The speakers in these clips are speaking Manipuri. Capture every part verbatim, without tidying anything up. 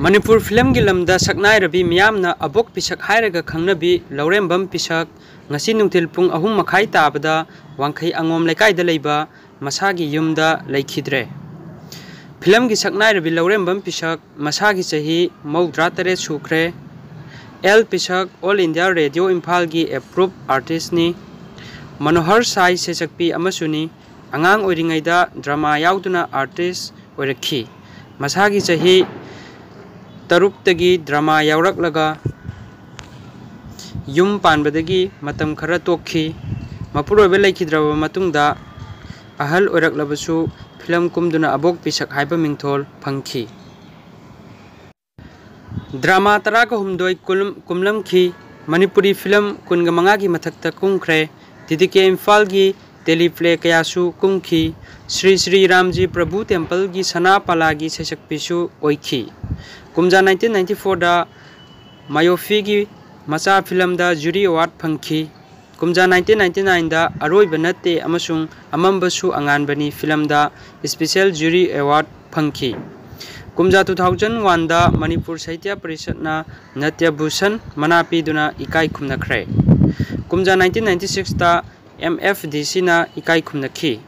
ꯃꯅꯤꯄꯨꯔ ꯐꯤꯂꯝꯒꯤ ꯂꯝꯗ ꯁꯛꯅꯥꯏꯔꯕꯤ ꯃꯤꯌꯥꯝꯅ ꯑꯕꯣꯛ ꯄꯤꯁꯛ ꯍꯥꯏꯔꯒ ꯈꯪꯅꯕꯤ ꯂꯧꯔꯦꯝꯕꯝ ꯄꯤꯁꯛ ꯉꯁꯤ ꯅꯨꯡꯊꯤꯜ ꯄꯨꯡ ꯑꯍꯨꯝ ꯃꯈꯥꯏ ꯇꯥꯕꯗ ꯋꯥꯡꯈꯩ ꯑꯉꯣꯝ ꯂꯩꯀꯥꯏꯗ ꯂꯩꯕ ꯃꯁꯥꯒꯤ ꯌꯨꯝꯗ ꯂꯩꯈꯤꯗ꯭ꯔꯦ꯫ ꯐꯤꯂꯝꯒꯤ ꯁꯛꯅꯥꯏꯔꯕꯤ ꯂꯧꯔꯦꯝꯕꯝ ꯄꯤꯁꯛ ꯃꯁꯥꯒꯤ ꯆꯍꯤ ꯃꯧꯗ꯭ꯔꯥ ꯇꯔꯦꯠ ꯁꯨꯈ꯭ꯔꯦ꯫ ꯑꯦꯜ ꯄꯤꯁꯛ ꯑꯣꯜ ꯏꯟꯗꯤꯌꯥ ꯔꯦꯗꯤꯑꯣ ꯏꯝꯐꯥꯜꯒꯤ ꯑꯦꯄ꯭ꯔꯨꯞ ꯑꯥꯔꯇꯤꯁꯅꯤ꯫ ꯃꯅꯣꯍꯔ ꯁꯥꯏ ꯁꯩꯁꯛꯄꯤ ꯑꯃꯁꯨꯅꯤ꯫ ꯑꯉꯥꯡ ꯑꯣꯏꯔꯤꯉꯩꯗ ꯗ꯭ꯔꯃꯥ ꯌꯥꯎꯗꯨꯅ ꯑꯥꯔꯇꯤꯁ ꯑꯣꯏꯔꯛꯈꯤ꯫ ꯃꯁꯥꯒꯤ ꯆꯍꯤ ꯇꯔꯨꯛꯇꯒꯤ ꯗ꯭ꯔꯃꯥ ꯌꯥꯎꯔꯛꯂꯒ ꯌꯨꯝ ꯄꯥꯟꯕꯗꯒꯤ ꯃꯇꯝ ꯈꯔ ꯇꯣꯛꯈꯤ꯫ ꯃꯄꯨꯔꯣꯏꯕ ꯂꯩꯈꯤꯗ꯭ꯔꯕ ꯃꯇꯨꯡꯗ ꯑꯍꯜ ꯑꯣꯏꯔꯛꯂꯕꯁꯨ ꯐꯤꯂꯝ ꯀꯨꯝꯗꯨꯅ ꯑꯕꯣꯛ ꯄꯤꯁꯛ ꯍꯥꯏꯕ ꯃꯤꯡꯊꯣꯜ ꯐꯪꯈꯤ꯫ ꯗ꯭ꯔꯃꯥ ꯇꯔꯥꯒ ꯍꯨꯝꯗꯣꯏ ꯀꯨꯝꯂꯝ-, ꯀꯨꯝꯂꯝꯈꯤ꯫ ꯃꯅꯤꯄꯨꯔꯤ ꯐꯤꯂꯝ ꯀꯨꯟꯒ ꯃꯉꯥꯒꯤ ꯃꯊꯛꯇ ꯀꯨꯝꯈ꯭ꯔꯦ꯫ ꯇꯤ ꯗꯤ ꯀꯦ ꯏꯝꯐꯥꯜꯒꯤ ꯇꯦꯂꯤꯄ꯭ꯂꯦ ꯀꯌꯥꯁꯨ ꯀꯨꯝꯈꯤ꯫ ꯁ꯭ꯔꯤ ꯁ꯭ꯔꯤ ꯔꯥꯝꯖꯤ ꯄ꯭ꯔꯚꯨ ꯇꯦꯝꯄꯜꯒꯤ ꯁꯅꯥ ꯄꯥꯂꯥꯒꯤ ꯁꯩꯁꯛꯄꯤꯁꯨ ꯑꯣꯏꯈꯤ꯫ ꯀꯨꯝꯖꯥ ꯅꯥꯏꯟꯇꯤꯟ ꯅꯥꯏꯟꯇꯤ ꯐꯣꯔꯗ ꯃꯥꯌꯣꯐꯤꯒꯤ ꯃꯆꯥ ꯐꯤꯂꯝꯗ ꯖꯨꯔꯤ ꯑꯦꯋꯥꯔꯗ ꯐꯪꯈꯤ꯫ ꯀꯨꯝꯖꯥ ꯅꯥꯏꯟꯇꯤꯟ ꯅꯥꯏꯟꯇꯤ ꯅꯥꯏꯟꯗ ꯑꯔꯣꯏꯕ ꯅꯠꯇꯦ ꯑꯃꯁꯨꯡ ꯑꯃꯝꯕꯁꯨ ꯑꯉꯥꯟꯕꯅꯤ ꯐꯤꯂꯝꯗ ꯏꯁꯄꯤꯁꯦꯜ ꯖꯨꯔꯤ ꯑꯦꯋꯥꯔꯗ ꯐꯪꯈꯤ꯫ ꯀꯨꯝꯖꯥ ꯇꯨ ꯊꯥꯎꯖꯟ ꯋꯥꯟꯗ ꯃꯅꯤꯄꯨꯔ ꯁꯥꯍꯤꯇ꯭ꯌ ꯄꯔꯤꯁꯠꯅ ꯅꯇ꯭ꯌ ꯚꯨꯁꯟ ꯃꯅꯥ ꯄꯤꯗꯨꯅ ꯏꯀꯥꯏ ꯈꯨꯝꯅꯈ꯭ꯔꯦ꯫ ꯀꯨꯝꯖꯥ ꯅꯥꯏꯟꯇꯤꯟ ꯅꯥꯏꯟꯇꯤ ꯁꯤꯛꯁꯇ ꯑꯦꯝ ꯑꯦꯐ ꯗꯤ ꯁꯤꯅ ꯏꯀꯥꯏ ꯈꯨꯝꯅꯈꯤ꯫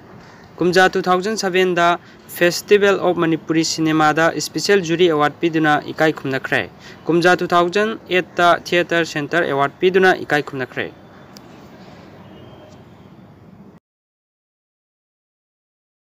ꯀꯨꯝꯖꯥ ꯇꯨ ꯊꯥꯎꯖꯟ ꯁꯚꯦꯟꯗ ꯐꯦꯁꯇꯤꯚꯦꯜ ꯑꯣꯐ ꯃꯅꯤꯄꯨꯔꯤ ꯁꯤꯅꯦꯃꯥꯗ ꯏꯁꯄꯤꯁꯦꯜ ꯖꯨꯔꯤ ꯑꯦꯋꯥꯔꯗ ꯄꯤꯗꯨꯅ ꯏꯀꯥꯏ ꯈꯨꯝꯅꯈ꯭ꯔꯦ꯫ ꯀꯨꯝꯖꯥ ꯇꯨ ꯊꯥꯎꯖꯟ ꯑꯦꯠꯇ ꯊꯤꯌꯦꯇꯔ ꯁꯦꯟꯇꯔ ꯑꯦꯋꯥꯔꯗ ꯄꯤꯗꯨꯅ ꯏꯀꯥꯏ ꯈꯨꯝꯅꯈ꯭ꯔꯦ꯫